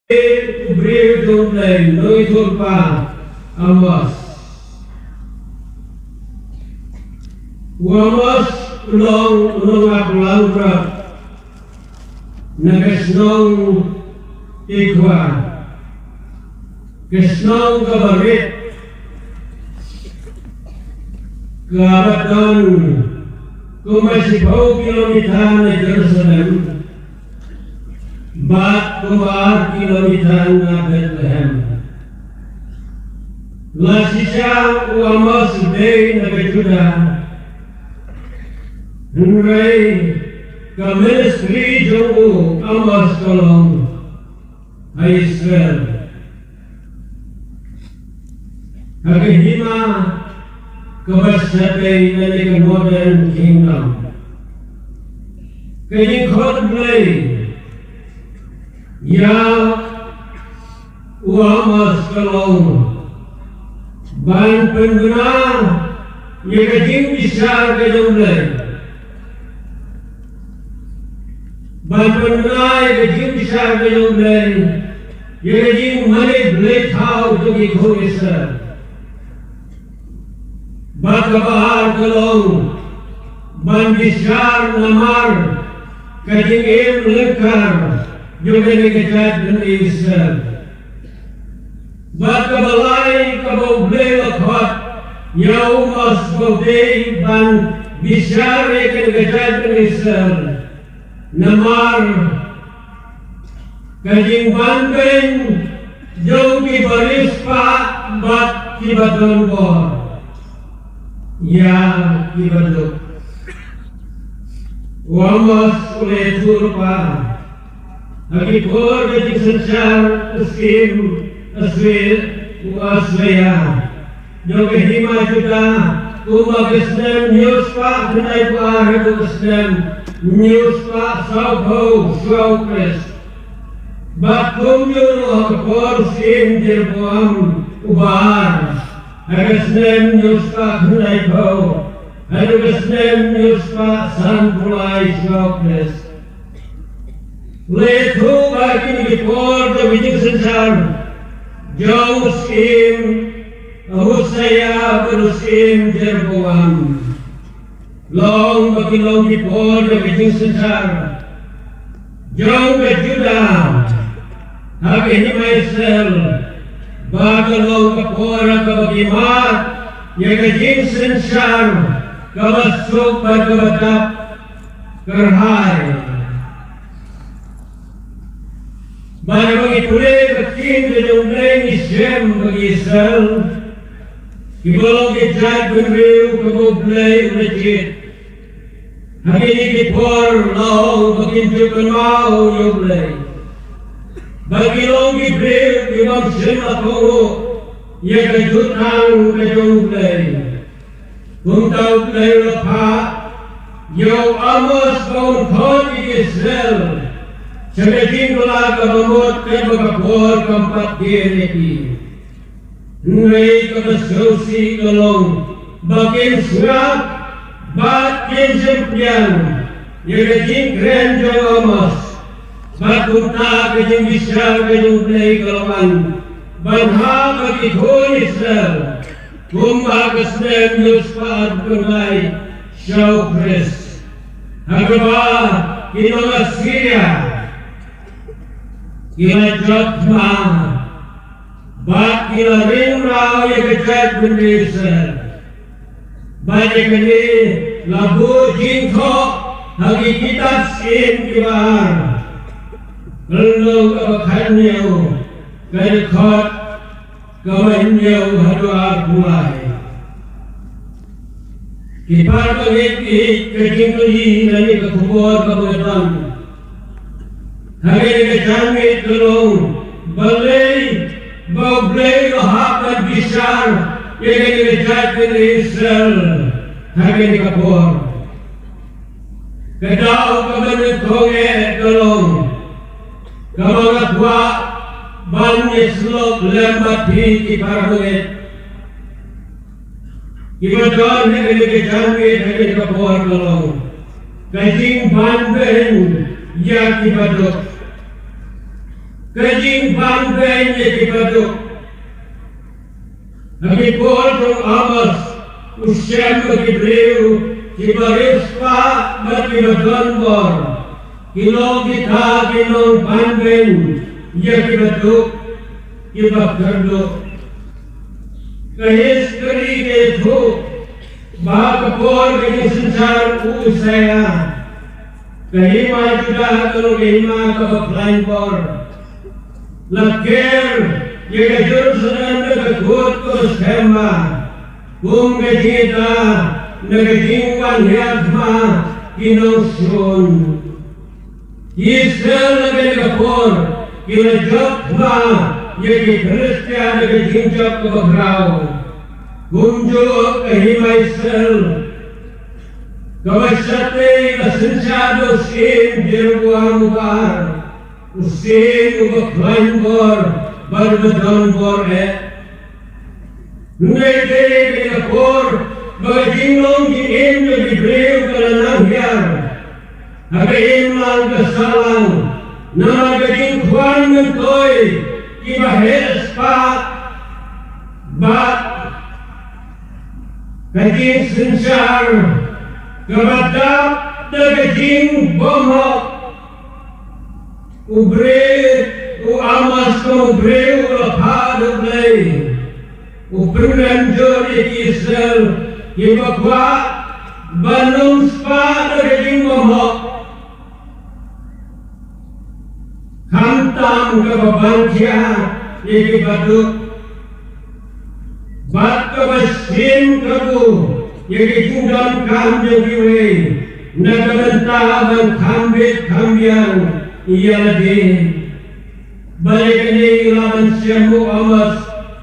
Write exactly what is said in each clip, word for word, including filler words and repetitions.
U briew jong U Blei, nongïathuhlypa Amos. U Amos u long u nongap langbrot na ka shnong Tekoa, ka shnong kaba rit, kaba don kumba shiphew kilometer na Jerusalem bad kumba ar kilometer na Bethlehem. La shisha u Amos u dei na ka Judah, hynrei ka ministry jong u Amos ka long ha Israel, ha ka hima kaba shatei lane ka Northern Kingdom. Ka jingkhot Blei ïa u Amos ka long ban pynbna ïa ka jingbishar ka jong U Blei. Ban pynbna ïa ka jingbishar ka jong U Blei, ïa ka jingmane blei thaw jong ki khun Israel. Bad kaba ar ka long ban bishar namar ka jingim lyngkar jong kane ka jaid bynriew Israel. Bad kaba lai kaba U Blei u la khot ïa u Amos ba u dei ban bishar ïa kane ka jaid bynriew Israel. Namar ka jingbanbeiñ jong kiba riewspah bad kiba don bor ïa kiba duk. U Amos u la ïathuhlypa ha ki por ka jingsynshar u syiem Assyria, u Assyria, jong ka hima Judah, kumba ka snem hynñiew spah khyndaiphew ar haduh ka snem hynñiew spah sawphew shuwa U Khrist. Bad kumjuh ruh ha ka por u syiem Jeroboam uba ar, ha ka snem hynñiew spah khyndaiphew haduh ka snem hynñiew spah sanphew lai shuwa U Khrist. La ïathuh ba ha kine ki por jong ka jingsynshar jong u syiem Ussiah bad u syiem Jeroboam, long ba ki long ki por jong ka jingsynshar jong ka Judah ha ka hima Israel, ba ka long ka por ha kaba ki mad ïa ka jingsynshar kaba suk bad kaba dap kyrhai. Bad haba ngi pule ïa ka ktien ka jong U Blei ngi shem ba ki Israel kiba long ki jaid bynriew kaba U Blei u la jied. Ha kine ki por la ong ba kin ju kynmaw ïa U Blei. Ba ki long ki briew ki bym shym la kohnguh ïa ka jutang ka jong U Blei. Kumta U Blei u la phah ïa u Amos ba un khot ïa ki Israel sha ka jingbylla kaba mut katba ka por kam pat kiew ïa ki. Hynrei kaba sngewsih ka long ba kin sngap bad kin shim pdiang ïa ka jingkren jong u Amos. Bad kumta ka jingbishar ka jong U Blei ka la wan ban hap ha ki khun Israel, kumba ha ka snem hynñiew spah arphew khyndai shuwa U Khrist, ha kaba ki nong Assyria ki la jot thma bad ki la ring mraw ïa ka jaid bynriew Israel. Bad ïa kane la buh jingthoh ha ki kitab syiem kiba ar, lynnong kaba khathynñiew, ka dkhot kaba hynñiew haduh arphew lai. Ki para bangeit, ka jingkylli lane ka khubor kaba nga don ha kane ka janmiet ka long, balei ba U Blei u hap ban bishar ïa kane ka jaid bynriew Israel ha kane ka por? Ka daw kaba nyngkong eh ka long, kaba nga kwah ban ïasyllok lem bad phi ki para bangeit kiba don ha kane ka janmiet ha kane ka por ka long ka jingbanbeiñ ïa kiba duk. Ka jingbanbeiñ ïa ki baduk. Ha ki por jong u Amos, u shem ba ki briew kiba riewspah bad kiba donbor ki long kita ki nongbanbeiñ ïa ki baduk, kiba kyrduh. Ka history ka ïathuh ba ha ka por ka jingsynshar u Usia, ka hima Judah ka long ka hima kaba khlaiñ bor. La ker ïa ka Jerusalem da ka kut kaba skhem bha, kum ka jingïada na ka jingwan hiar thma ki nongshun. Israel na kane ka por ki la jop thma ïa ki Philistia da ka jingjop kaba khraw. Kumjuh ka hima Israel kaba shatei la synshar da u syiem Jeroboam uba ar, u syiem uba khlaiñ bor bad uba donbor eh. Hynrei dei ka por ba ka jinglong jingim jong ki briew ka la nang hiar ha ka imlang ka sahlang, namar ka jingkhwan myntoi kiba heh spah bad ka jingsynshar kaba dap da ka jingbymhok. U briew, u Amos kum u briew u la phah da U Blei, u pynrem jur ïa ki Israel kiba kwah ban ym spah da ka jingbymhok, khamtam kaba ban thiah ïa ki baduk, bad kaba shim kabu ïa ki jingdonkam jong kiwei na ka bynta ban kham bit kham biang ïa lade. Balei kane ngi lah ban shem u Amos,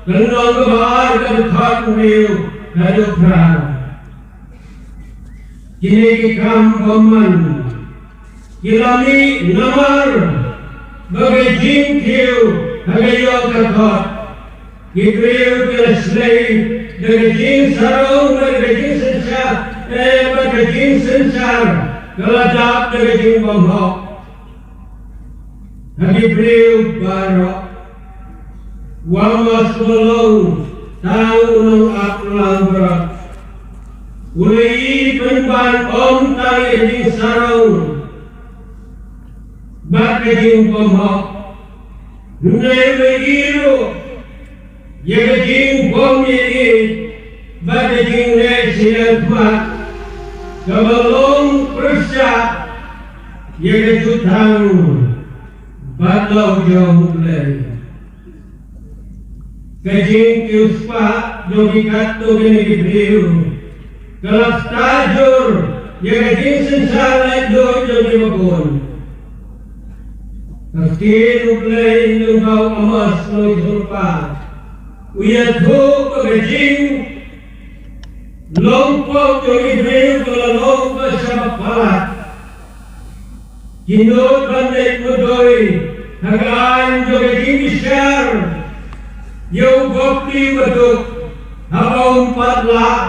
ka lynnong kaba ar, ka dkhot hynriew haduh phra. Kine ki kam bymman ki la mih namar ba ka jingkiew ha ka ïew ka kot. Ki briew ki la shlei da ka jingsarong bad ka jingsynshar, eh, bad ka jingsynshar ka la dap da ka jingbymhok ha ki briew baroh. U Amos u long tang u nongap langbrot, u la ïohi pynban ym tang ïa ka jingsarong bad ka jingbymhok, hynrei u la ïohi ruh ïa ka jingbym ïeit bad ka jingneh shiliang khmat kaba long pyrshah ïa ka jutang bad la u jong U Blei. Ka jingkiew spah jong ki katto katne ki briew ka la ktah jur ïa ka jingsynshar laitluid jong kiba bun. Ka ktien U Blei lyngba u Amos u nongïathuhlypa u ïathuh ba ka jinglong pop jong ki briew ka la long ba shaba palat. Ki nud ban leit mudui ha ka aiñ jong ka jingbishar ïa u bapli baduk haba um pat lah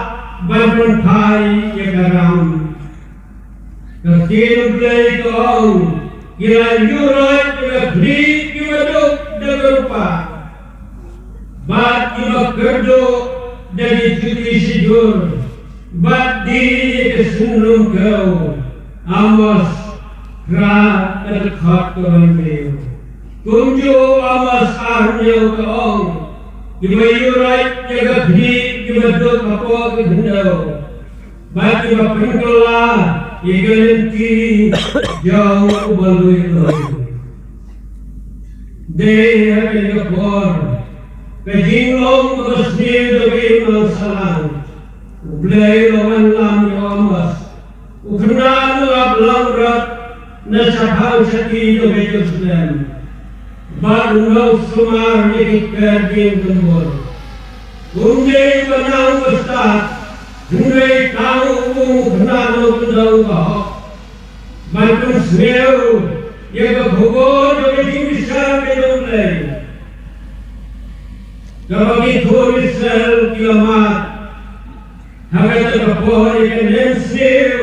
ban pynphai ïa ka ram. Ka ktien U Blei ka ong, ki la ïuhroit ïa ka khlieh ki baduk da ka rupa, bad kiba kyrduh da ki juti shijur, bad die ïa ka synrum khew. Amos phra, ka dkhot kaba hynriew. Kumjuh Amos ar hynñiew ka ong, kiba ïuhroit ïa ka khlieh ki baduk hapoh ka khyndew, bad kiba pynkylla ïa ka lynti jong uba luid luid. Dei ha kane ka por ka jinglong kaba sniew jong ka imlang sahlang, U Blei u la wanlam ïa u Amos, u khynnah nongap langbrot na shaphang shakri jong ka Jerusalem, bad u nongsumar ïa ki kper dieng tynbur. Um dei uba nang uba stad, hynrei tang u, u khynnah nongkyndong uba hok, ban pynsngew ïa ka khubor jong ka jingbishar ka jong U Blei. Kaba ki khun Israel ki la mad ha kata ka por ïa ka nemsniew,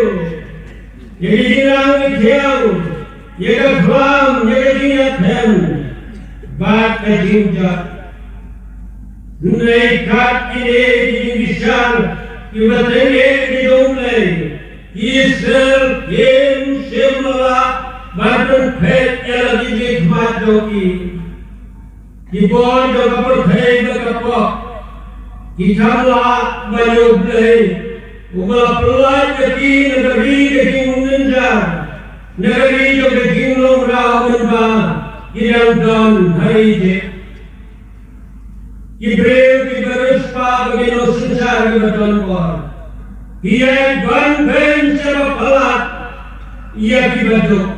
ïa ka jingrang ka thiang, ïa ka khlam, ïa ka jingïathem. bad ka jingjot. Hynrei kat kine ki jingbishar kiba tyngeh ki jong U Blei, ki Israel kim shym la lah ban pynphet ïa la ki jingkhmat jong ki. Ki bor jong ka pyrthei bad ka pop ki kham lah ban ïoh U Blei uba la pyllait ïa ki na ka ri ka jinglynjar, na ka ri jong ka jinglong raw mynba ki dang don ha Ijipt. Ki briew kiba riewspah bad ki nongsynshar kiba don bor ki ïaid ban beiñ sha ba palat ïa kiba duk.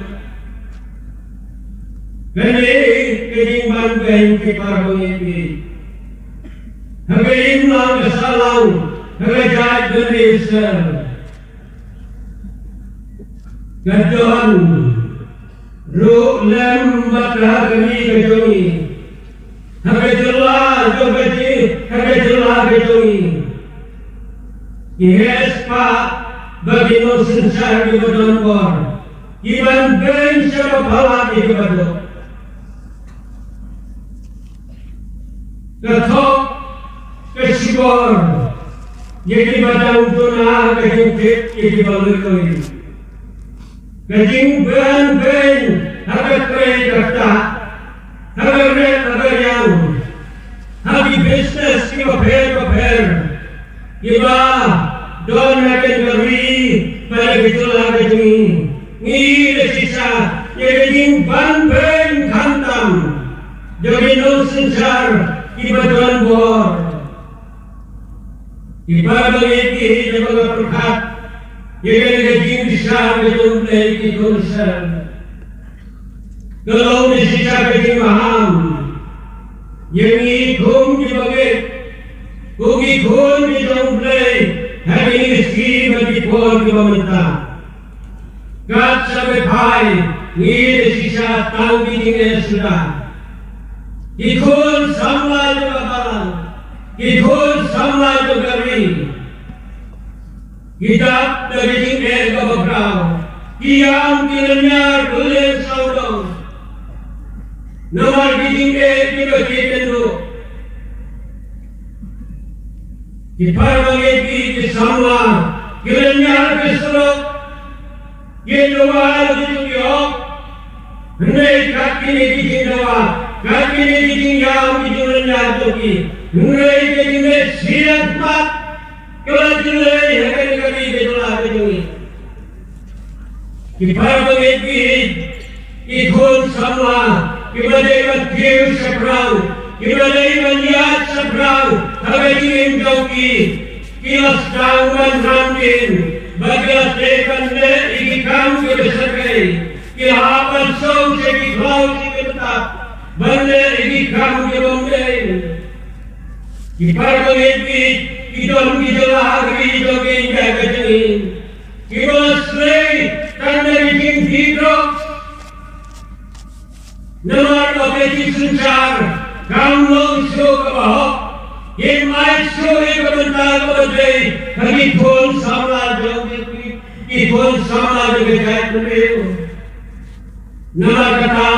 Kane ka jingban beiñ, ki para bangeit, ha ka imlang ka sahlang ha ka jaitbynriew Israel ka don ruh lem bad ha ka ri ka jong ngi, ha ka jylla jong ka ji, ha ka jylla ka jong ngi. Ki heh spah bad ki nongsynshar kiba don bor ki ban beiñ sha ba palat ïa kiba duk. Ka thok ka shibor ïa kiba dang duna, ka jingtip ïa kiba lyrloi. Ka jingban beiñ ha ka trei ka ktah, ha ka rep ha ka riang, ha ki business kiba pher bapher kiba don ha ka ri bad ha ka jylla ka jong ngi. Ngi ïohi shisha ïa ka jingban beiñ khamtam jong ki nongsynshar kiba don bor. Ki para bangeit, ki ïa ba nga pyrkhat ïa kane ka jingbishar ka jong U Blei, ki khun Israel, ka long shisha ka jingmaham ïa ngi kum ki bangeit, kum ki khun ki jong U Blei, ha kine ki sngi bad ki por kiba mynta. Kat shaba phai, ngi ïohi shisha tang ki jingeh suda. Ki khun samla jong ka balang, ki khun samla jong ka ri, ki dap da ki jingeh kaba khraw. Ki ïam ki lynñiar kylliang sawdong namar ki jingeh kiba ki kynduh. Ki para bangeit, ki samla, ki lynñiar ki surok, ki dawa ki jong ki hok. Hynrei kat kine ki jingdawa, kat kine ki jingïam ki jinglynñiar jong ki, hynrei ki jingleh shiang khmat ka la jingleh ha kane ka ri ka jylla ka jong ngi. Ki para bangeit, ki khun samla kiba dei ban kiew shaphrang, kiba dei ban ïaid shaphrang ha ka jingim jong ki, ki la sdang ban ram dien bad ki la tei ban leh ïa ki kam kiba shyrkhei. Ki la hap ban song sha ki khlaw sha ki btap ban leh ïa ki kam kiba ym dei. Ki para bangeit, ki don ki jylla ha ka ri jong ngi, India ka jong ngi, kiba la slei tang da ki jingdih drugs. Namar ba ka jingsynshar kam long shuh kaba hok, kim ai shuh ïa ka bynta kaba dei ha ki khun samla jong ki, ki khun samla jong ka jaitbynriew. Namar kata,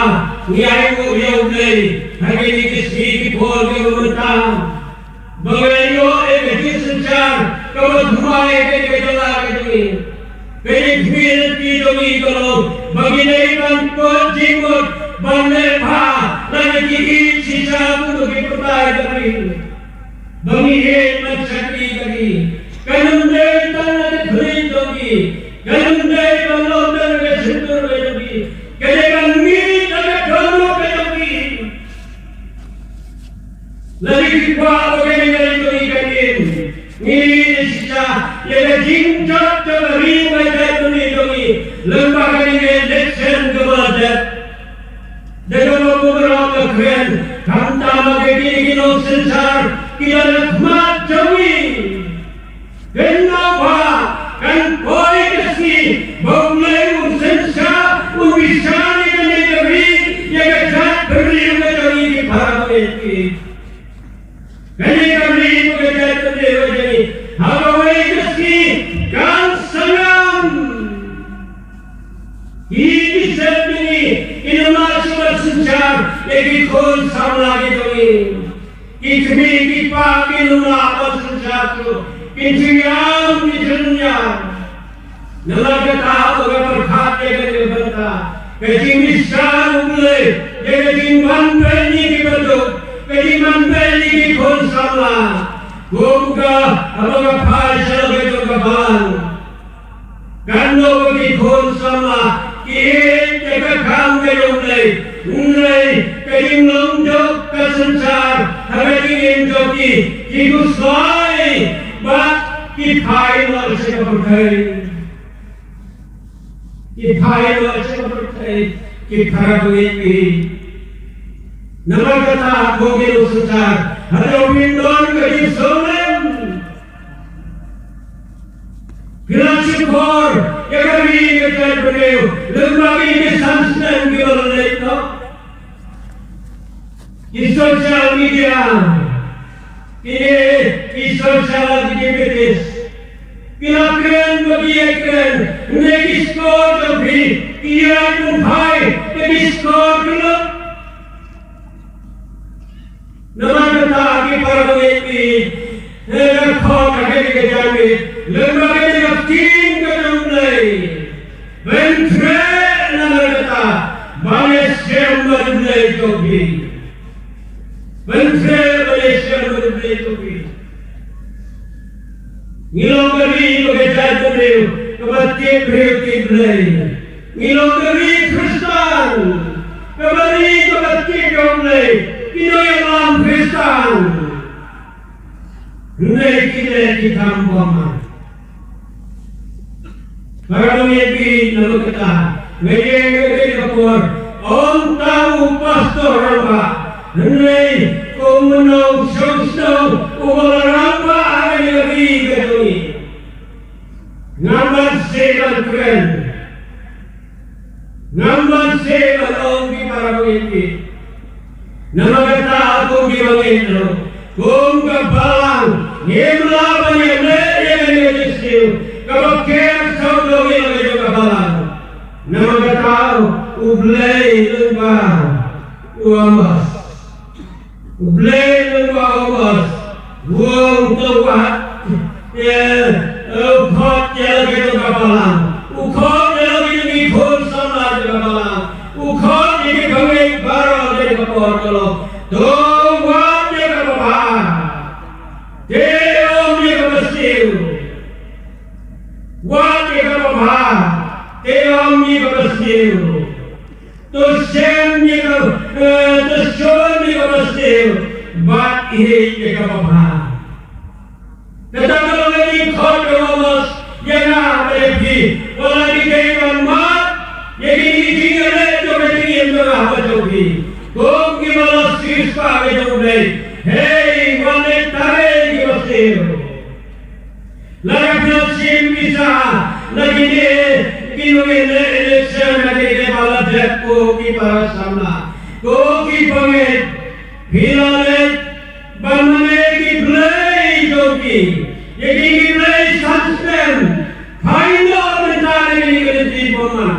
ngi ainguh ïa U Blei ha kine ki sngi ki por kiba mynta, ba ngi ïoh ïa ka jingsynshar kaba thymmai ha kane ka jylla ka jong ngi. Ka jingkhmih lynti jong ngi ka long ba ngi dei ban kut jingmut ban leh bha na ki ïing shisha bad ki batai ka ri. Ba ngi ïeit ban shakri ka ri, kan ym dei tang na ka khlieh jong ki, kan ym dei ban long tang na ka shyntur ka jong ki, ka dei ban mih na ka dohnud ka jong ki. Lada ki kwah ba kane ka ri jong ngi kan im, ngi ïeit shisha ïa ka jingjop jong ka ri bad ka jaitbynriew jong ngi lyngba kane ka election kaba la dep. Da kaba bun baroh ka kren, khamtam ha kine ki nongsynshar ki don ha khmat jong ngi. Kynmaw ba kan poi ka sngi ba U Blei un synshar, un bishar ïa kane ka ri, ïa ka jaitbynriew ka jong ngi, ki para bangeit. Kane ka ri bad ka jaitbynriew ka jong ngi, ha kawei ka sngi kan synran. Ki khynnah jong ngi kin ym lah shuh ban synshar ïa ki khun Lagi jong ngi, ki kmie ki kpa ki nonglah bad synshar, ki jingïam ki jingïam. Namar kata to ka pyrkhat ïa kane ka bynta, ka jingbishar U Blei ïa ka jingban peit ïa ki baduk, ka jingban peit ïa ki khun samla. Kum ka haba ka phai sha la ka jong ka balang. Katno ki khun samla ki ïeit ïa ka kam ka jong U Blei, hynrei ka jinglong jong ka synshar ha ka jingim jong ki, ki khuslai bad ki phai noh sha ka pyrthei. Ki phai noh sha ka pyrthei, ki para bangeit. Namar kata ko ki nongsynshar, hato phin don ka jingsngewlem? Phi la shukor ïa ka ri ka jaitbynriew lyngba kine ki san snem kiba la leit noh? Ki social media, kine ki social activities, ki la kren ba ki ïakren, ne ki shkor jong phi ki ïaid pynphai ne ki shkor ki la Namar kata ki para bangeit, eh, nga khot ha kane ka janmiet lyngba kane ka ktien ka jong U Blei, ban treh namar kata ban ïashem bad U Blei jong phi. Ban treh ban ïashem bad U Blei jong phi. Ngi long ka ri bad ka jaitbynriew kaba tip briew tip Blei. Ngi long ka ri Khristan, kaba ri kaba tip ïa U Blei, ki nongïalam Khristan. Hynrei ki leh ki kam bymman. Para bangeit, namar kata nga ïeng ha kane ka por, ym tang u pastor rangbah, hynrei kum u nongshong shnong uba la rangbah ha kane ka ri ka jong ngi. Ngam ban sngewthuh ban kren. Ngam ban sngewthuh ban ong, ki para bangeit. Namar kata kum ki bangeit ruh, kum ka balang, ngim lah ban ïaleh ïa kane ka jingsniew kaba ker sawdong ïa la ka jong ka balang. Namar kata U Blei lyngba u Amos. U Blei lyngba u Amos u ong, to wad, eh, u khot ïa la ka jong ka balang, u khot ïa la ka jong ki khun samla jong ka balang, u khot ïa ki bangeit baroh jong ka por ka long, to wad ïa kaba bha, te ym ïa kaba sniew. Wad ïa kaba bha, te ym ïa kaba sniew. To shem ïa ka, eh, to shon ïa kaba sniew, bad ïeit ïa kaba bha. Kata ka long ka jingkhot ka Amos ïa nga bad ïa phi, wat la ki dei ban mad ïa kine ki jingïaleh jong ka jingim jong nga bad jong phi. Kum kiba la siewspah ka jong U Blei, hei, wat leit tarei ïa kiba sniew. Lada phi la shim pisa na kine ki nongïaleh election, na kine ba la dep, ko ki para samla, ko ki bangeit, phi la leit ban mane ki blei jong ki, ïa ki, ki blei san snem. Phai noh mynta na kine ki lynti bymman.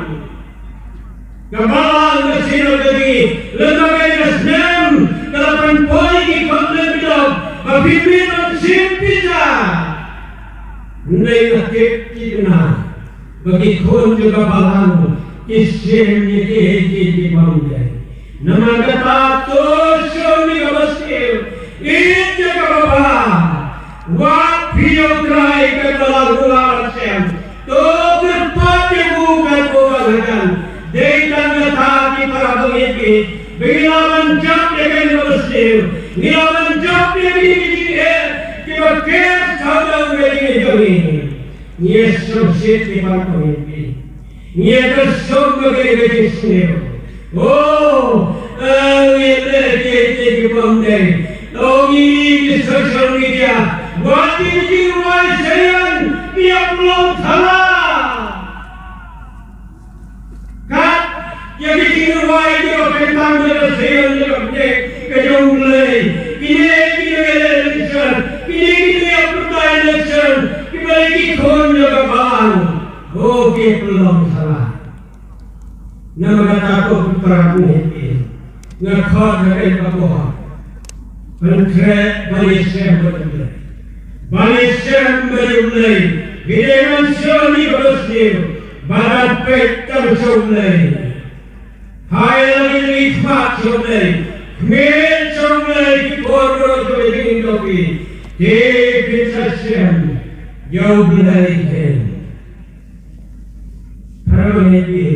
Ka balang ka synod ka jong ngi, lada ka dei ka snem, ka la pynpoi ki khot lem bidok ba phi mih ban shim pisa. Hynrei nga tip tip na ba ki khun jong ka balang ki shim ïa kiei kiei ki bym dei. Namar kata to shon ïa kaba sniew, ïeit ïa kaba bha. Wat phi ïa U Trai kat ba la ruh la shem. To kyrpad ïa u kat ba la hajan. Dei tang kata ki para bangeit, ba ngi lah ban jop ïa kane kaba sniew. Ngi lah ban jop ïa kine ki jingeh kiba ker sawdong ïa kine jong ngi. Ngi ïa sngewsih ki para bangeit. Ngi ïa kyrsiew ba kane ka jingsniew. Oh, eh, ngi leh kiei kiei ki bym dei. To ngi ki social media, wat ki jingrwai seian ki ïa pynlong thala. Kat ïa ki jingrwai kiba kyntang ïa ka seian ïa ka bniah ka jong U Blei. Kine kine ïa election, kine kine ïa pyrta election, kiba ïa ki khun ïa ka balang. Oh, ki pynlong thala. Namar kata ko para bangeit, nga khot ha kane ka por, Pynkhreh ban ïashem bad U Blei. Ban ïashem bad U Blei. Ngi dei ban shem ïa ka dohsniew. Ban peit tang sha U Blei. Hai la ngi khmat sha U Blei. Khmih sha U Blei ki por baroh kiba jingim jong phi. Te phin sa shem ïa U Blei hi. Phareng ïa phi.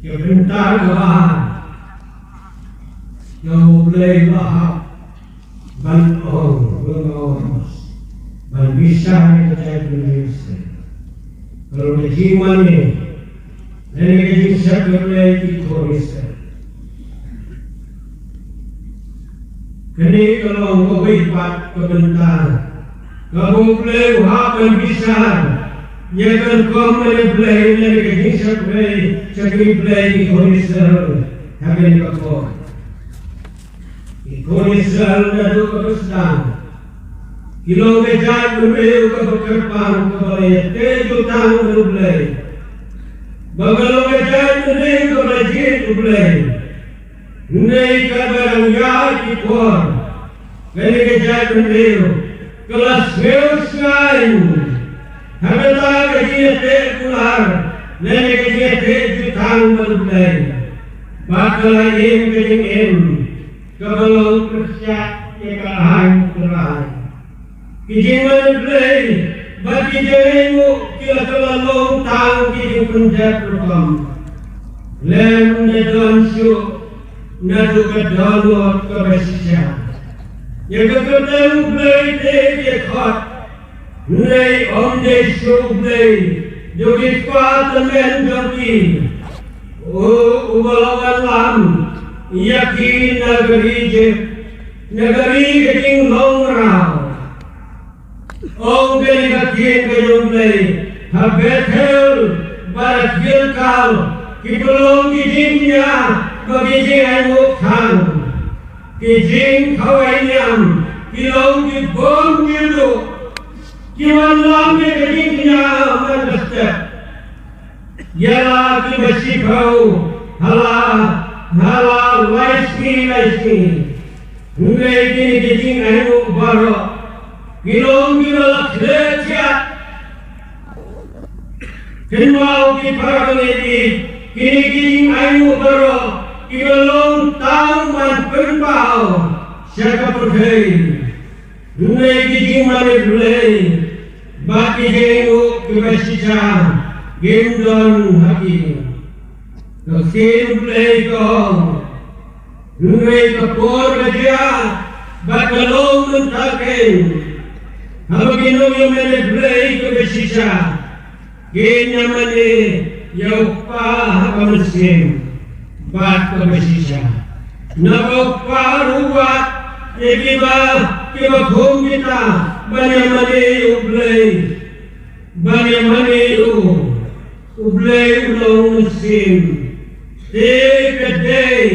Ïa ka bynta kaba ha. Ïa U Blei ba hap ban ong, ban ong, ban bishar ïa ka jaitbynriew Israel. Ka long ka jingmane lane ka jingshakri ïa ki khun Israel. Kane ka long kawei pat ka bynta kaba U Blei u hap ban bishar ïa ka rukom ban ïa Blei lane ka jingshakri sha ki Blei ki khun Israel ha kane ka por. Ki khun Israel naduh kaba sdang ki long ka jaitbynriew kaba kyrpang kaba la ïateh jutang bad U Blei. Ba ka long ka jaitbynriew kaba la jied U Blei. Hynrei katba dang ïaid ki por, kane ka jaitbynriew ka la sngewsih sngaiñ ha kata ka jingïateh kular lane ka jingïateh jutang bad U Blei. Bad ka la im ka jingim kaba long pyrshah ïa ka aiñ U Trai. Ki jingmane Blei bad ki jingaiñguh ki la, ka la long tang ki jingpynjot rukom. Lem da don shuh naduh ka dohnud kaba shisha. Ïa ka kyrteng U Blei te ki khot. Hynrei ym dei shuh U Blei jong ki kpa tymmen jong ki, u, uba la wanlam ïa ki na ka ri Ijipt, na ka ri ka jinglong mraw. Ong kane ka ktien ka jong U Blei, ha Bethel bad ha Gilgal ki pynlong ki jingkñia bad ki jingainguh than. Ki jingkhawai niam ki long ki bym jylliew. Ki wanlam ïa ka jingkñia man ka step. Ïa la kiba shiphew ha la, ha la lai sngi lai sngi. Hynrei kine ki jingainguh baroh ki long kiba la khleh thiah. Kynmaw ki para bangeit, kine ki jingainguh baroh kiba long tang ban pynpaw sha ka pyrthei. Hynrei ki jingmane Blei bad ki jingainguh kiba shisha kim don ha ki. Ka ktien Blei ka ong, hynrei ka por ka jia bad ka long mynta kein, haba ki nongïamane Blei kiba shisha kin ïamane ïa U Kpa ha ka mynsiem bad kaba shisha. Naba U Kpa ruh u wad ïa kiba, kiba khum kita ban ïamane ïa U Blei, ban ïamane ïa u. U Blei u long mynsiem. Te ka dei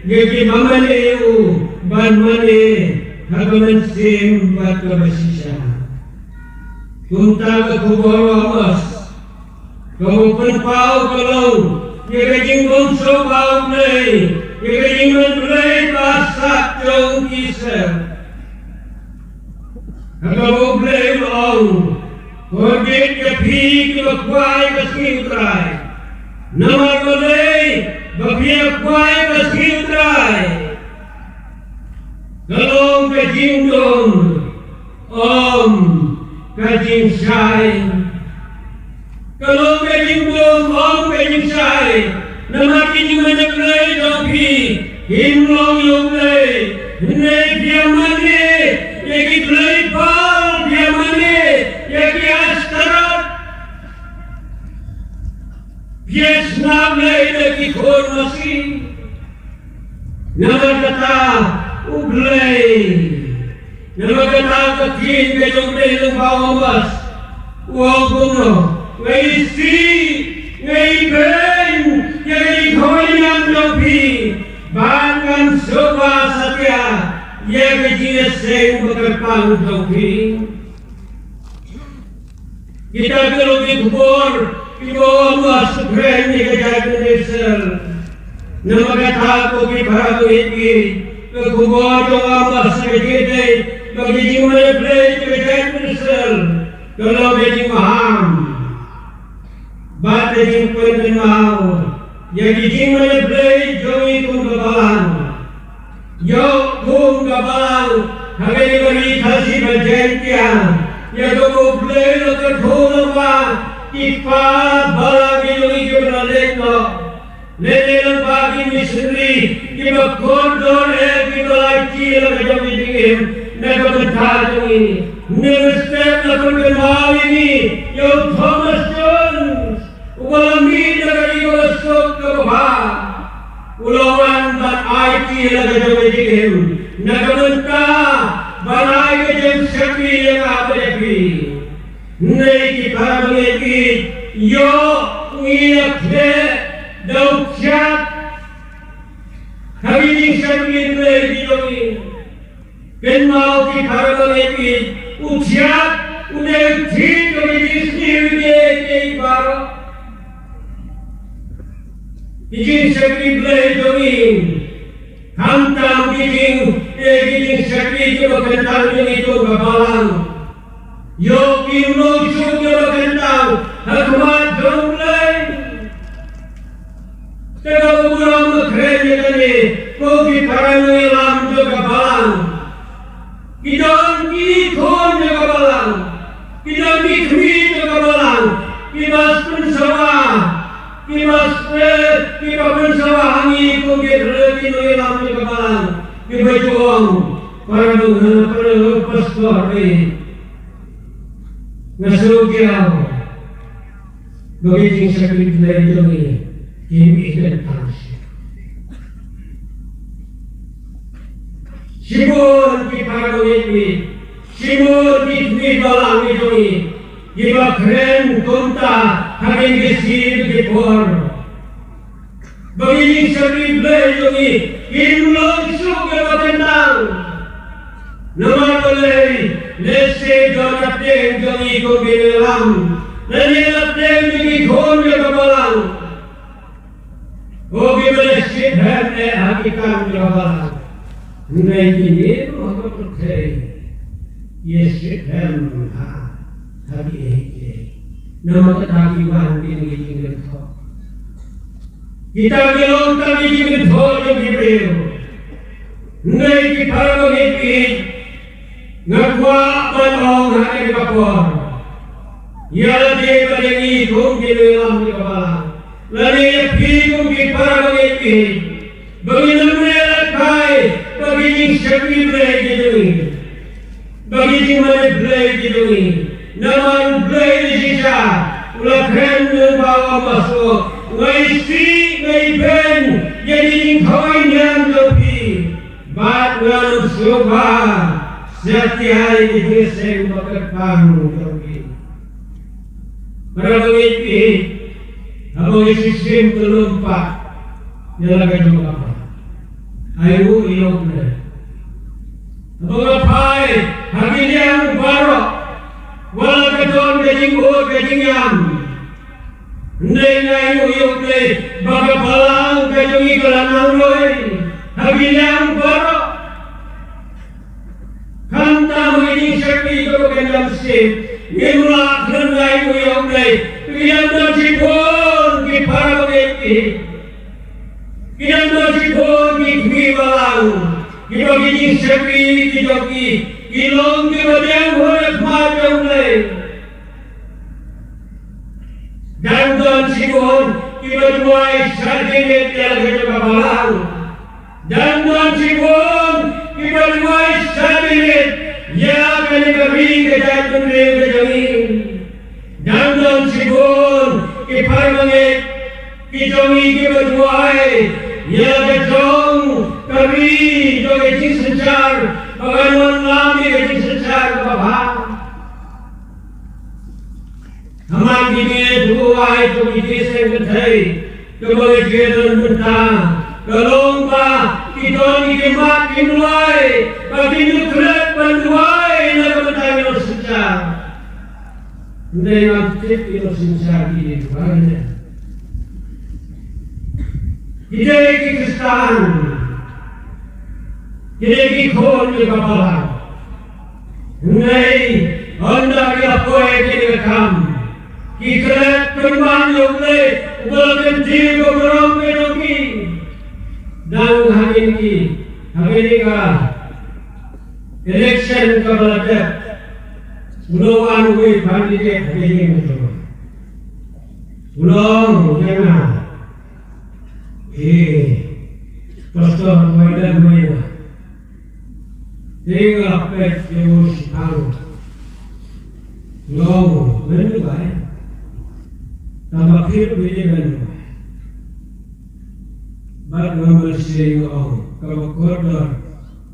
ïa kiba mane ïa u ban mane ha ka mynsiem bad kaba shisha. Kumta ka khubor u Amos kaba u pynpaw ka long ïa ka jingbymshongkha U Blei, ïa ka jingmane Blei ba sat jong ki Israel. Haba U Blei u ong, kordit ïa phi kiba kwah ïa ka sngi U Trai. Namar balei ba phi ïa kwah ïa ka sngi U Trai? Ka long ka jingdum, ym ka jingshai. Ka long ka jingdum, ym ka jingshai. Namar ki jingmane Blei jong phi kim long ïa U Blei. Hynrei phi ïamane ïa ki blei Baal, phi ïamane ïa ki Ashtarot. Phi ïasnam lei da ki khun masi. Namar kata U Blei, namar kata ka ktien ka jong U Blei lyngba u Amos u ong kumno: Nga isih, nga ibeiñ ïa ka jingkhawai niam jong phi, bad ngan sngewbha satia ïa ka jingïaseng ba kyrpang jong phi. Kita ki long ki khubor kiba u Amos u kren ïa ka jaitbynriew Israel. Namar kata ko ki para bangeit, Ka khubor jong nga ba sa ka jingïadei bad ka jingmane Blei jong ka jaitbynriew Israel ka long ka jingmaham bad ka jingpynkynmaw ïa ka jingmane Blei jong ngi kum ka balang. Ïoh kum ka balang ha kane ka ri Khasi bad Jaiñtia, ïa kaba U Blei u la kyrkhu lyngba ki para balang ki jong ngi kiba la leit noh. Lehse lyngba ki missionary kiba kordor eh kiba la aiti la ka jong ka jingim na ka bynta jong ngi. Mynstep la pynkynmaw ïa ngi ïa u Thomas Jones uba la mih na ka ri kaba suk kaba bha. U la wan ban aiti la ka jong ka jingim na ka bynta ban ai ka jingshakri ïa nga bad ïa phi. Hynrei ki para bangeit, ïoh ngi ïa khleh da u thiat ha ki jingshakri Blei ki jong ngi. Kynmaw ki para bangeit, u thiat u dei u thied jong ki jingsniew kiei kiei baroh. Ki jingshakri Blei jong ngi, khamtam ki jing, eh, ki jingshakri kiba kyntang jong ngi kum ka balang. Ïoh kim long shuh kiba kyntang ha khmat jong U Blei. Te kaba burom nga kren ïa kane, ko ki para nongïalam jong ka balang. Ki don ki khun jong ka balang. Ki don ki kmie jong ka balang. Ki ba pynsawa. Ki ba, eh, ki ba pynsawa ha ngi kum ki rei ki nongïalam jong ka balang. Ki ba ju ong, para nong, para pastor, eh. Nga sngewthuh ba ki jingshakri Blei jong ngi kim i kyntang shuh. Shibun ki para bangeit, shibun ki kmie balang ki jong ngi kiba kren kumta ha kine ki sngi ki por. Ba ki jingshakri Blei jong ngi kim long shuh kiba kyntang. Namar balei? Lehse don la pdeng jong ngi kum ki nongïalam, lane la pdeng jong ki khun jong ka balang, ko kiba la shit hem eh ha ki kam jong ka balang. Hynrei kine ruh ha ka pyrthei ki ïa shit hem ha, ha kiei kiei. Namar kata ki wan kine ki jingkynthoh. Kita ki long tang ki jingkynthoh jong ki briew. Hynrei ki para bangeit, nga kwah ban ong ha kane ka por, ïa lade bad ïa ngi kum ki nongïalam jong ka balang, lane ïa phi kum ki para bangeit, ba ngin ym lehkai ba ki jingshakri Blei ki jong ngi, ba ki jingmane Blei ki jong ngi. Namar U Blei u la shisha, u la kren lyngba u Amos, nga isih, nga ibeiñ ïa ki jingthawai niam jong phi, bad ngan ym sngewbha satia ïa ki jingïaseng ba kyrpang jong phi. Para bangeit, haba ngi shisien kynmaw pat ïa la ka jong ka balang, ai u ïoh ne. Haba nga phai ha ki liang baroh, wat la ka don ka jingud ka jingïam, hynrei nga ai u ïoh ne ba ka balang ka jong ngi ka la nang roi ha ki liang baroh. Khamtam ha ki jingshakri kaba kynja mynsiem, ngim lah khlem ai u ïoh ne. Ki dang don shibun ki para bangeit, ki dang don shibun ki kmie balang kiba ki jingshakri ki jong ki ki long kiba biang ha khmat jong U Blei. Dang don shibun kiba duwai shadien ïa la ka jong ka balang. Dang don shibun kiba duwai shadien ïa kane ka ri ka jaitbynriew ka jong ngi. Dang don shibun ki para bangeit ki jong ngi kiba duwai ïa la ka jong ka ri jong ka jingsynshar, ba kan wanlam ïa ka jingsynshar kaba bha. Namar kine ki duwai jong ki jingïaseng kynthei kiba ngi ïadon mynta, ka long ba ki don ki mat ki duwai, ba ki nuklet ban duwai na ka bynta ki nongsynshar. Hynrei ngam tip ki nongsynshar ki duwai ne. Ki dei ki Khristan. Kine ki khun jong ka balang. Hynrei hynda ki la poi ïa kane ka kam, ki klet pynban ïa U Blei uba la kyntiew ïa ka burom ka jong ki. Dang ha kine ki, ha kane ka election kaba la dep, u la wan uwei u candidate ha kane ka election. U la ong ïa nga, eh, Pastor, wei da wei da. Dei nga peit ïa u shipang. Nga ong, mano ba ïa? Tang ba phi ruh phi dei mano ba ïa? Bad nga mynsiem nga ong, kaba kordor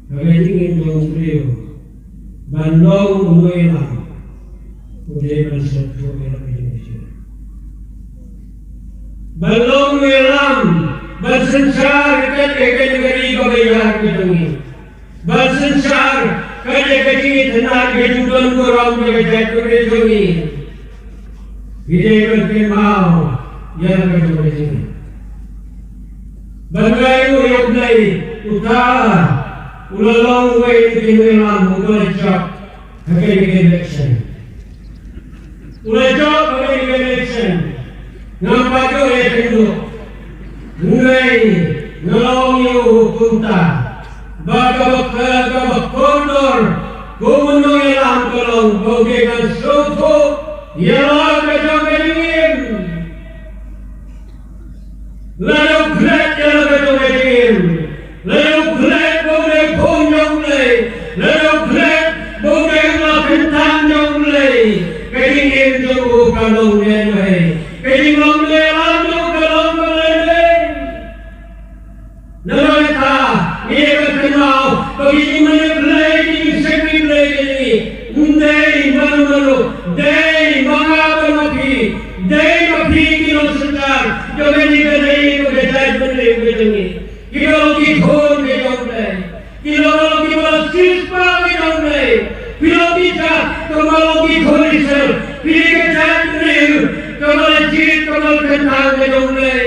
ha ka jingim jong u briew ban long u nongïalam, u dei ban sngewthuh ïa la ka jingim. Ban long u nongïalam, ban synshar ïa ka, ïa ka ri ba ka ïar ka jong ngi. Ban synshar ka, ïa ka jingïatynnad, ka jingdon burom ïa ka jaitbynriew jong ngi. Ngi dei ban kynmaw ïa la ka jong ka jingim. Ban ngai ïa U Blei, uta u la long uwei na ki nongïalam uba la jop ha kane ka election. U la jop ha kane ka election. Ngam pat ïoh ïakynduh. Hynrei nga la ong ïa u kumta, ba kaba, kaba kordor kum u nongïalam ka long ba u dei ban sngewthuh ïa la ka jong ka jingim. Lada u klet ïa la ka jong ka jingim, lada u klet ba u dei khun jong U Blei, lada u klet ba u dei u la kyntang jong U Blei, ka jingim jong u ka long ne wei, ka jinglong ne lam jong u ka long ne wei. Namar kata, ngi ïa kynmaw ba ki jingmane Blei, ki jingshakri Blei ki jong ngi, ym dei mano mano, dei ma nga bad ma phi, dei ma phi ki nongsynshar jong kane ka ri bad ka jaitbynriew ka jong ngi. Ki long ki khun ki jong U Blei, ki long kiba la siewspah ki jong U Blei. Phi long ki jait, kumba long ki khun Israel, phi dei ka jaitbynriew kaba la jied, kaba la kyntang ka jong U Blei.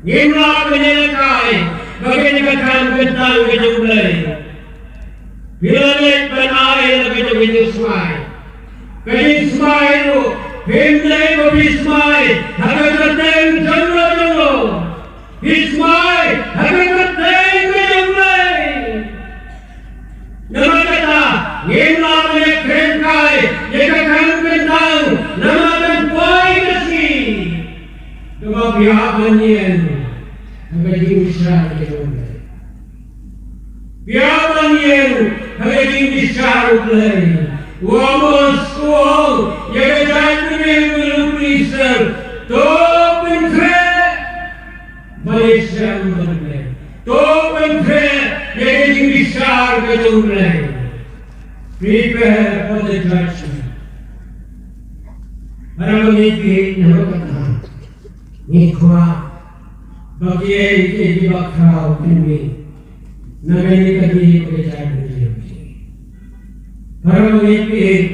Ngim lah ban ïalehkai ba kane ka kam ka tang ka jong U Blei. Phi la leit ban ai la ka jong ka jingsmai. Ka jingsmai ruh, phim dei ba phi smai ha ka kyrteng jong no jong no. Phi smai ha ka kyrteng ka jong U Blei. Namar kata, ngim lah ban ïakren kai ïa ka kam kyntang, namar kan poi ka sngi kaba phi hap ban ïeng ha ka jingbishar ka jong U Blei. Phi hap ban ïeng ha ka jingbishar U Blei. U Amos u ong ïa ka jaitbynriew u Israel, to pynkhreh ban ïashem bad U Blei. To pynkhreh ïa ka jingbishar ka jong U Blei. Prepare for the judgment. Para bangeit, ngi kwah ba kiei kiei kiba khraw kin mih na kane ka ri bad ka jaitbynriew. Para bangeit,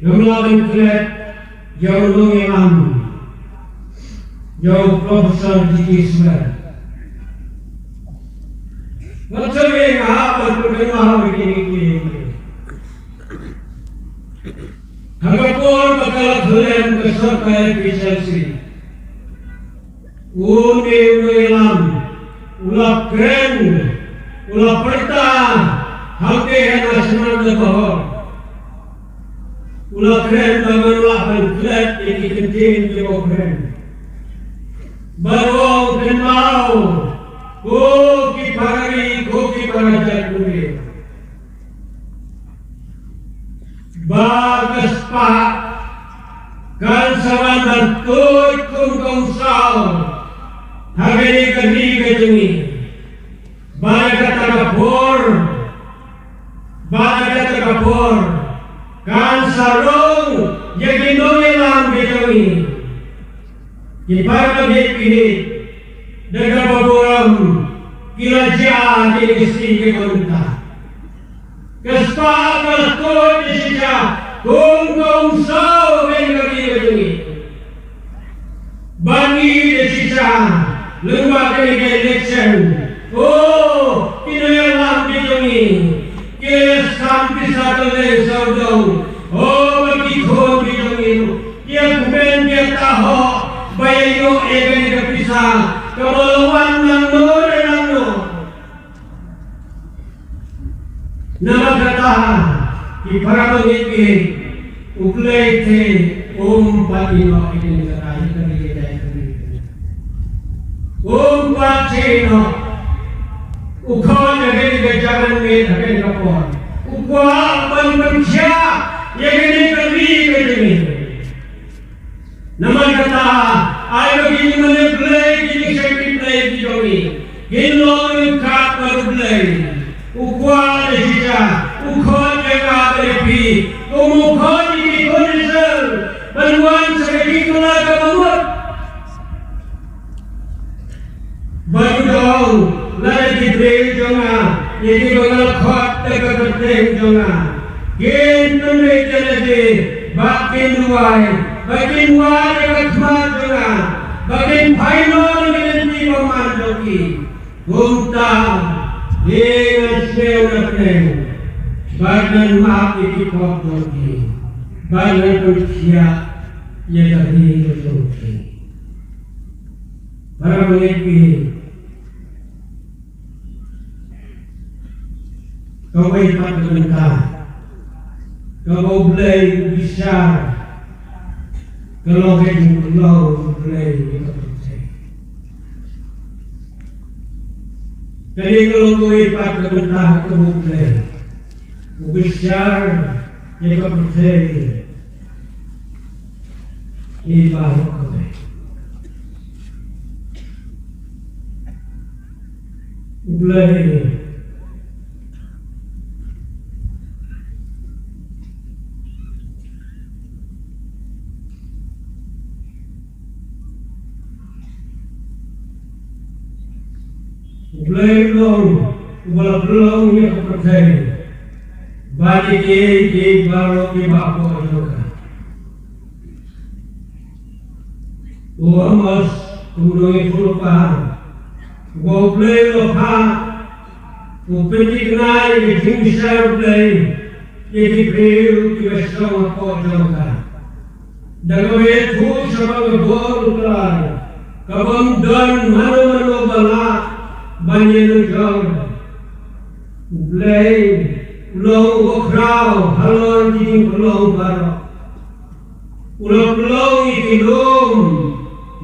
ngam lah ban klet ïa u nongïalam, ïa u Professor G K Sware. Wat sngewbha ban pynkyndit ïa kine ki. Ha ka por ba ka la khlem ka sorkar P H L C, une u nongïalam u la kren, u la pyrta hangtei ha National Hall. U la kren ba ngan lah ban klet ïa ki kyntien kiba u kren. Bad u ong, kynmaw, ko ki para ri, ko ki para jaitbynriew, ba ka spah kan sa wan ban tuid kum ka umsaw ha kane ka ri ka jong ngi. Bad ha kata ka por, bad ha kata ka por kan sa rung ïa ki nongïalam ki jong ngi. Ki para bangeit, ki heh da kaba burom, ki la jia kine ki sngi ki khyndiat. Ka spah ka la tuid shisha kum ka umsaw ha kane ka ri ka jong ngi. Bad ngi ïohi shisha lyngba kane ka election, oh, ki nongïalam Ki la sam pisa kylleng sawdong. O ba ki khun ki jong ngi, ki ïa kmen ki ïa tahoh ba ïa ïoh ïa kane ka pisa kaba la wan nangno re nangno. Namar kata, ki para bangeit ki, U Blei te um pat ïehnoh ïa kane ka rai, ïa kane ka jaitbynriew. Um pat ïehnoh. U khot ïa kane ka jingmane ha kane ka por. U kwah ban pynkhiah ïa kane ka ri ka jong ngi. Namar kata, ai ba ki jingmane Blei, ki jingshakri Blei ki jong ngi, kin long ryngkat bad U Blei. U kwah da shisha, u khot ïa nga bad ïa phi, kum u khot ïa ki khun Israel ban wan sha ka jingkylla kaba mut. Bad u ong, lada ki briew jong nga, ïa kiba nga la khot da ka kyrteng jong nga, kin pynrit ïa lade, bad kin duwai, bad kin wad ïa ka khmat jong nga, bad kin pynlong ïa ka lynti bymman jong ki. Kumta, te ngan sngew na pdeng, bad ngan map ïa ki pop jong ki, bad ngan pynkhiah ïa ka ri ka jong ki. Para bangeit ki, kawei pat ka bynta kaba U Blei u bishar, ka long ka jingpynlong U Blei ïa ka pyrthei. Kane ka long kawei pat ka bynta kaba U Blei u bishar ïa ka pyrthei. Ïa baroh kawei. U Blei U Blei u long uba la pynlong ïa ka pyrthei bad ïa kiei kiei baroh kiba hapoh jong ka. U Amos, u nongïathuhlypa, uba U Blei u la phah, u pynthikna ïa ka jingbishar U Blei ïa ki briew kiba shong hapoh jong ka. Da kaba ïathuh shaphang ka bor U Trai, kabym don mano mano ba lah ban ïanujor. U Blei u long uba khraw halor ki jingpynlong baroh. U la pynlong ïa ki lum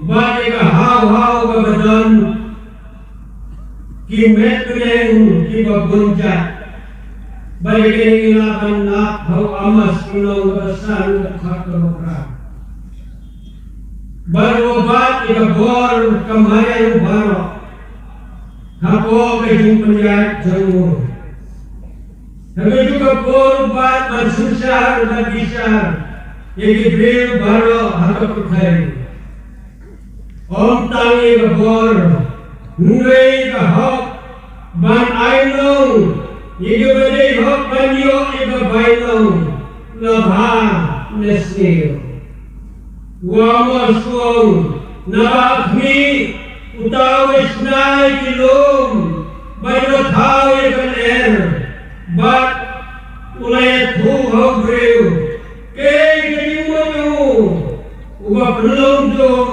bad ïa ka haw haw kaba don ki met bneng kiba bun jait. Bad ïa kine ngi lah ban lap ha u Amos lynnong kaba san, dkhot kaba phra. Bad u bat ïa ka bor ka mariang baroh hapoh ka jingpynïaid jong u. Ha kajuh ka por u bat ban synshar bad bishar ïa ki briew baroh ha ka pyrthei. Ym tang ïa ka bor, hynrei ïa ka hok ban ai long ïa kiba dei hok ban ïoh ïa ka bainong la bha la sniew. U Amos u ong, naba khmih, uta u la shna ïa ki lum bad u la thaw ïa ka lyer, bad u la ïathuh ha u briew, kaei ka jingmut jong u uba pynlong dum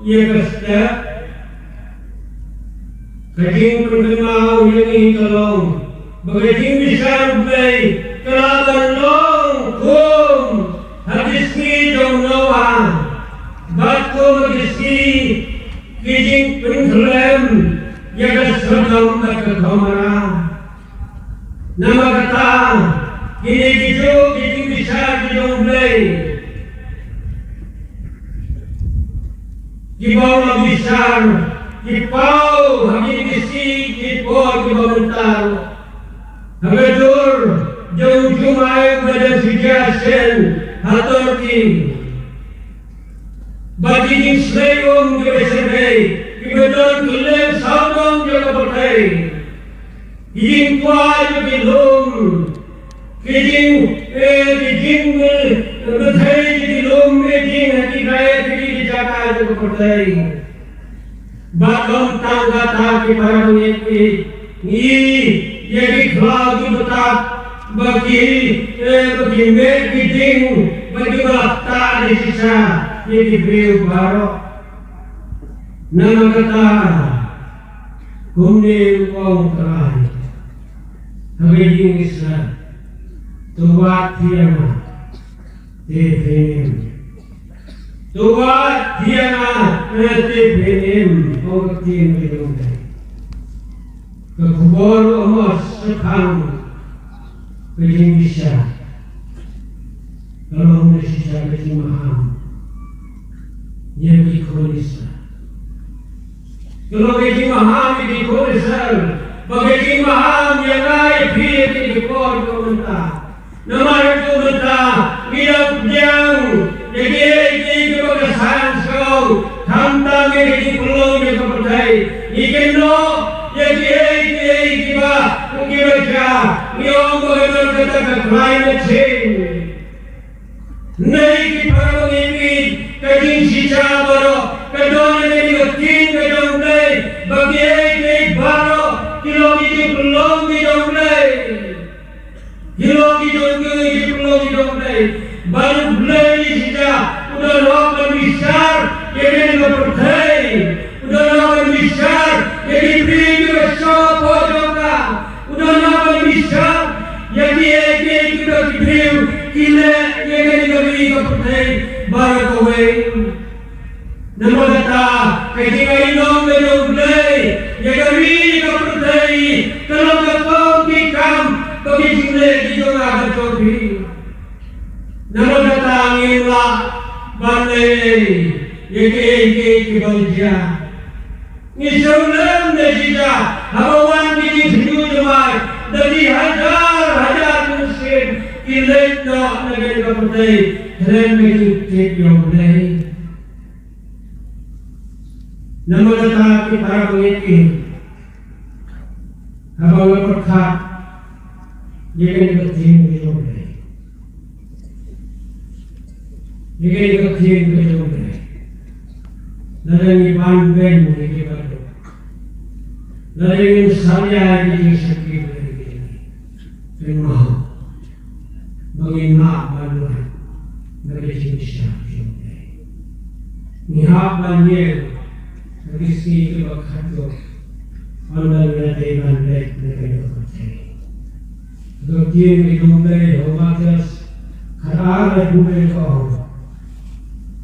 ïa ka step. Ka jingpynkynmaw ïa ngi ka long ba ka jingbishar U Blei ka lah ban long kum ha ki sngi jong u Noah, bad kum ha ki sngi ki jingpynkhlem ïa ka Sodom bad ka Gomorrah. Namar kata, kine ki juh ki jingbishar ki jong U Blei, kiba u la bishar, ki paw ha kine ki sngi ki por kiba mynta. Ha ka dur jong u jumai uba dang shu jia shen ha Turkey, bad ki jingshlei um kiba shyrkhei kiba don kylleng sawdong jong ka pyrthei. Ki jingkwah jong ki lum, ki jing, eh, ki jing, eh, bthei jong ki lum, eh, jing ha ki rai, ki jing ki jaka jong ka pyrthei. Bad ym tang kata, ki para bangeit, ngi ïa ki khlaw ki btap, ba ki, eh, ba ki meh ki dieng, ba ki ba la ktah da shisha ïa ki briew baroh. Namar kata, kumne u ong U Trai ha ka ïing Israel: To wad ïa nga, te phin im. To wad ïa nga, te phin im, ong ka ktien ka jong U Blei. Ka khubor u Amos shaphang ka jingbishar ka long da shisha ka jingmaham ïa ki khun Israel. Ka long ka jingmaham ïa ki khun Israel, bad ka jingmaham ïa nga ïa phi ïa ki khun ka mynta. Namar kata mynta ngi dang pdiang ïa kiei kiei kiba ka Sngewsih, khamtam ïa ka jingpynlong jong ka pyrthei. Ngi kynnoh ïa kiei kiei kiba ki ba jia, ngi ong ba ka don kata ka climate change. Hynrei ki para bangeit, ka jingshisha baroh ka don ha ka ktien ka jong U Blei, ba kiei kiei baroh ki long ki jingpynlong ki jong U Blei. Ki long ki jong, ki long ki jong U Blei. Bad U Blei shisha u don hok ban bishar ïa kane ka pyrthei. U don hok ban bishar ïa ki briew kiba shong hapoh jong ka. U don hok ban bishar ïa kiei kiei kiba ki briew ki leh ïa kane ka ri ka pyrthei baroh kawei. Namar kata, ka jingainom ka jong U Blei ïa ka ri ka pyrthei ka long ka tong ki kam bad ki jingleh ki jong nga bad jong phi. Namar kata ngim lah ban leh ïa kiei kiei kiba jia. Ngi sngewlem da shisha haba wan ki jingthmu jemai da ki hajar hajar mynsiem ki leit noh na kane ka pyrthei khlem ka jingtip jong U Blei. Namar kata ki para bangeit, haba nga pyrkhat ïa kane ka ktien ka jong U Blei, ïa kane ka ktien ka jong U Blei, lada ngi ban beiñ ïa ki baduk, lada ngim salia ïa ki jingshakri, lada ngi, kynmaw ba ngim hap ban lait na ka jingbishar jong U Blei. Ngi hap ban ïeng ha ki sngi kiba khatduh, ynda ngi la dei ban leit na kane ka pyrthei. Ka ktien ka jong U Blei ha u Mathaios khatar arphew wei ka ong,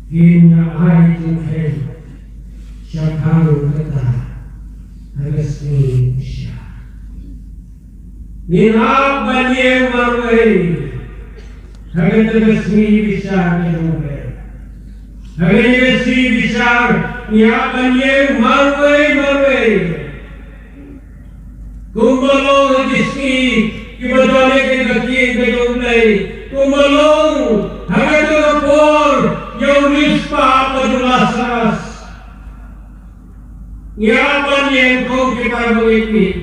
phin ïa ai jingkheiñ shaphang kata ha ka sngi bishar. Ngin hap ban ïeng marwei ha kata ka sngi bishar ka jong U Blei. Ha kata ka sngi bishar ngin hap ban ïeng marwei marwei. Kumba long ha ki sngi kiba don ha kata ka ktien ka jong U Blei, kumba long ha kata ka por ïa u Rizpah bad u Lasarus. Ngi hap ban ïeng kum ki para bangeit.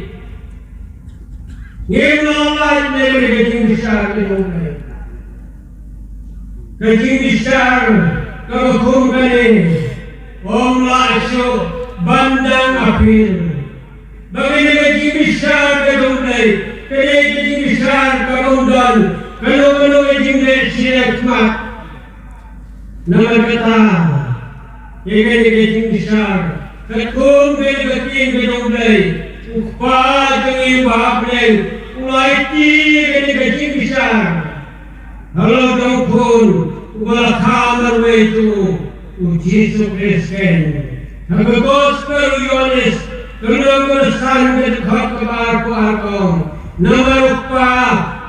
Ngim lah lait na kane ka jingbishar ka jong U Blei. Ka jingbishar kaba kum kane ym lah shuh ban dang appeal. Ba kane ka jingbishar ka jong U Blei, kane ka jingbishar kaba ym don kano kano ka jingleh shikhmat. Namar kata, ïa kane ka jingbishar, katkum kane ka ktien ka jong U Blei, U Kpa jong ngi uba ha bneng u la aiti ïa kane ka jingbishar halor jong u Khun uba la kha marwei jong u, U Jisu Khrist keiñ. Ha ka Gospel u Ïoannis, ka lynnong kaba san, ka dkhot kaba arphew ar ka ong, namar U Kpa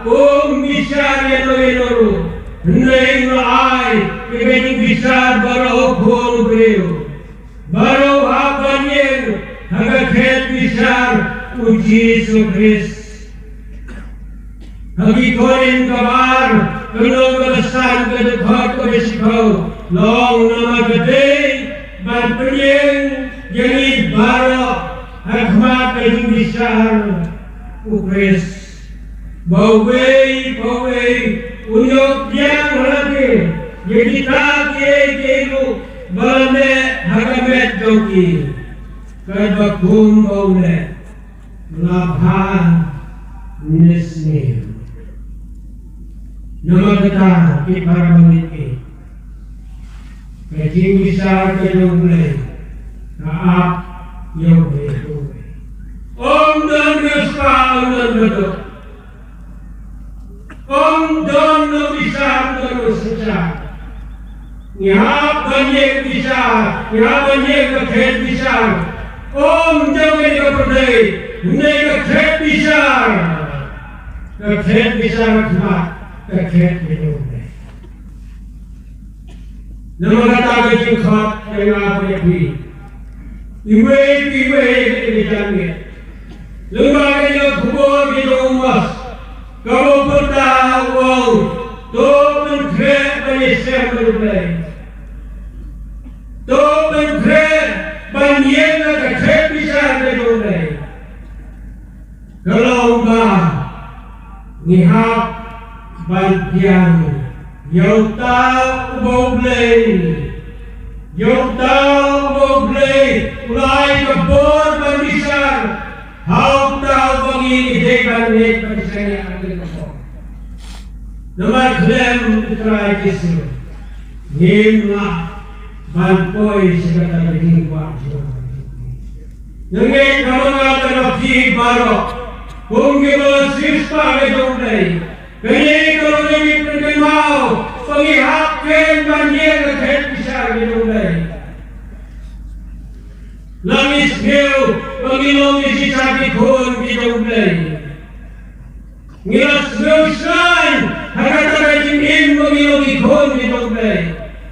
um bishar ïano ïano ruh, hynrei u la ai ïa ka jingbishar baroh ha u Khun u briew. Baroh u hap ban ïeng ha ka khet bishar U Jisu Khrist. Ha Ki Korinth kaba ar, ka lynnong kaba san, ka dkhot kaba shiphew, la ong, namar ka dei ban pynïeng ïa ngi baroh ha khmat ka jingbishar U Khrist. Ba uwei pa uwei un ïoh pdiang ha lade ïa kita kiei kiei ruh ba la leh ha ka met jong ki, katba kumba u leh. La bha, ne sniew. Namar kata ki para bangeit, ka jingbishar ka jong U Blei ka ap ïa uwei pa uwei. Ym don riewspah, ym don baduk, ym don nongbishar, ym don nongsynshar. Ngi hap ban ïeng bishar, ngi hap ban ïeng ka khet bishar. Ym jong kane ka pyrthei, hynrei ka khet bishar. Ka khet bishar ka khmat, ka khet bishar. Namar kata ka jingkhot ka jong nga bad ïa phi, iwei pa iwei ha kane ka janmiet. Lyngba kane ka khubor ka jong u Amos, kaba u pyrta u ong, to pynkhreh ban ïashem bad U Blei. To pynkhreh ban ïeng ha ka khet bishar ka jong U Blei. Ka long ba ngi hap ban pdiang ïa uta uba U Blei, ïa uta uba U Blei u la ai ka bor ban bishar. Ha uta uba ngi dei ban ngeit, ban bishar ïa ka bor. Namar khlem U Trai Jisu, ngim lah ban poi sha kata ka jingkwah jong U Blei. Nga ngeit ba ma nga bad ma phi baroh, kum kiba la siewspah ka jong U Blei, kane ka long ka jingpynkynmaw ba ngi hap khein ban ïeng ha ka khet bishar ka jong U Blei. La ngi sngewthuh ba ngi long ki jingshakri khun ki jong U Blei. Ngi la sngewsih ha kata ka jingim ba ngi long ki khun ki jong U Blei.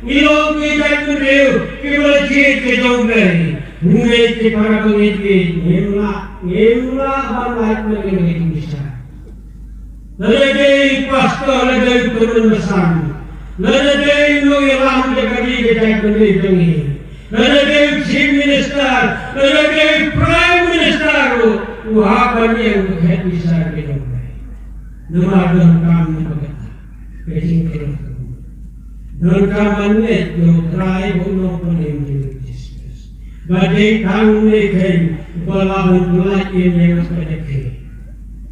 Ngi long ki jaitbynriew kiba la jied ki jong U Blei. Ngi ki para bangeit, ngim lah, ngim lah ban lait na ka jingbishar. Lada dei pastor, lada dei u kyrmen basan, lada dei u nongïalam jong ka ri ka jaitbynriew jong ngi, lada dei u chief minister, lada dei u prime minister ruh, u hap ban ïeng ha ka khet bishar ka jong U Blei. Namar donkam na ka bynta ka jingkyrkhu. Donkam ban ngeit ïa U Trai bad U Nongpynim jong ngi U Jisu Khrist. Ba dei tang une keiñ uba lah ban pyllait ïa ngi na ka jingim.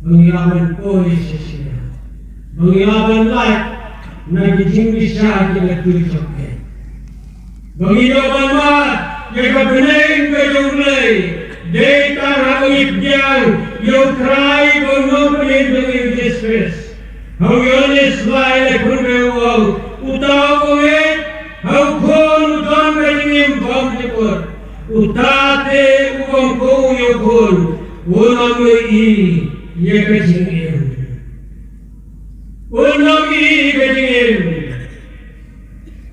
Ba ngi lah ban poi sha shisha. Ba ngi lah ban lait na ki jingbishar ki la kyrkhu jong ngi. Ba ngi ïoh ban mad ïa ka bneng ka jong U Blei. Dei tang haba ngi pdiang ïa U Trai bad U Nongpynim jong ngi U Jisu Khrist. Ha u Ïoannis lai, laiphew hynriew u ong, uta uba ngeit ha u Khun u don ka jingim bymjukut. Uta te uba ong ïa u Khun, un ym ïohi ïa ka jingim. Un ym ïohi ïa ka jingim.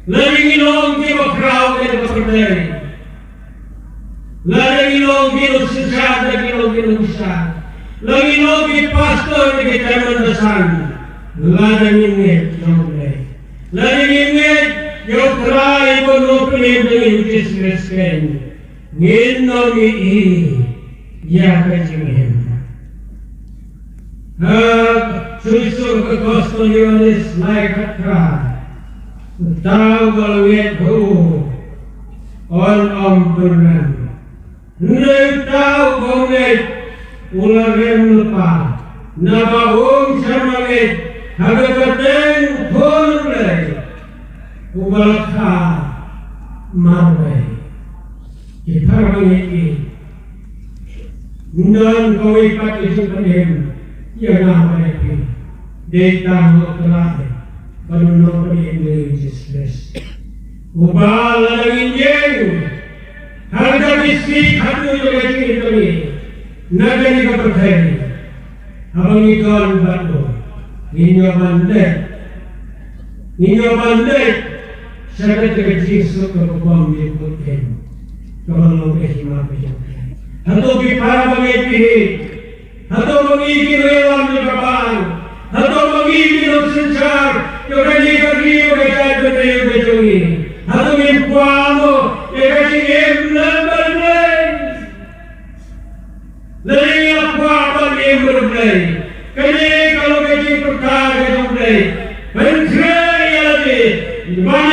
Lada ngi long kiba khraw ha kane ka pyrthei, lada ngi long ki nongsynshar, lada ngi long ki nongbishar, lada ngi long ki pastor ne ki chairman basan, lada ngim ngeit ïa U Blei, lada ngim ngeit ïa U Trai bad U Nongpynim jong ngi U Jisu Khrist, ngin ym ïohi ïa ka jingim. Ha, shuh shuh ka Gospel Ïoannis lai khatphra. Uta uba la ngeit ha u un ym pynrem. Hynrei uta uba ngeit u la rem lypa, naba um shym la ngeit ha ka kyrteng U Khun U Blei uba la kha marwei. Ki para bangeit, ym don kawei pat ka jingpynim ïa nga bad ïa phi. Dei tang ha U Trai bad U Nongpynim jong ngi U Jisu Khrist. Uba lada ngin ïeng ha kata ka sngi khatduh jong ka jingim jong ngi na kane ka pyrthei, haba ngi don bad u, ngin ïoh ban leit, ngin ïoh ban leit sha kata ka jingsuk kaba bymjukut keiñ, kaba long ka hima ka jong U Trai. Hato ki para bangeit, phi hi? Hato ma ngi ki nongïalam jong ka balang? Hato ma ngi ki nongsynshar jong kane ka ri, ka jaitbynriew ka jong ngi? Hato ngim kwah mo ïa ka jingim lem bad U Blei? Lada ngi la kwah ban im bad U Blei, kane ka long ka jingpyrta ka jong U Blei. Pynkhreh ïa lade ban